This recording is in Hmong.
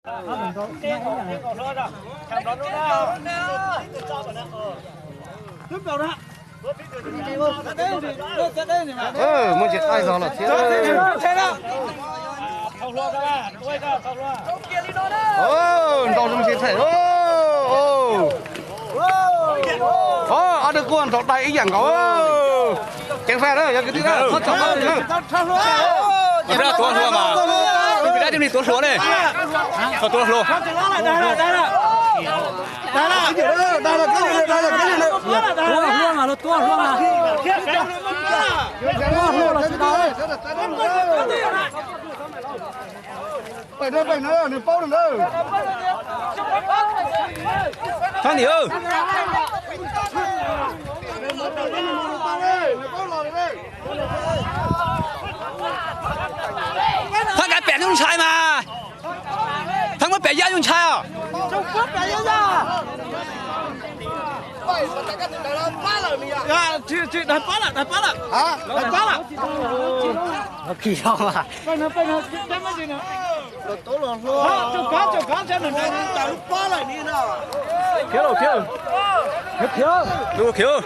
Muaj ntsis qaij zog lawm thiab. Ntau zoo ntsis thaij. Ob dab kuj ntaus dai ib yam nkaus. Ceev faj na yog kwv tij na, txhob txhom na. Tuav hluas mas, dab tij tuav hluas ne, tuav hluas. Tuav hluas mas, tuav hluas mas, tuav hluas los tsis tau. Thab nim. Thab kav pem zoo ntshai mas. Thab muab pem yaj zoo ntshai os. Khiav, khiav, khiav.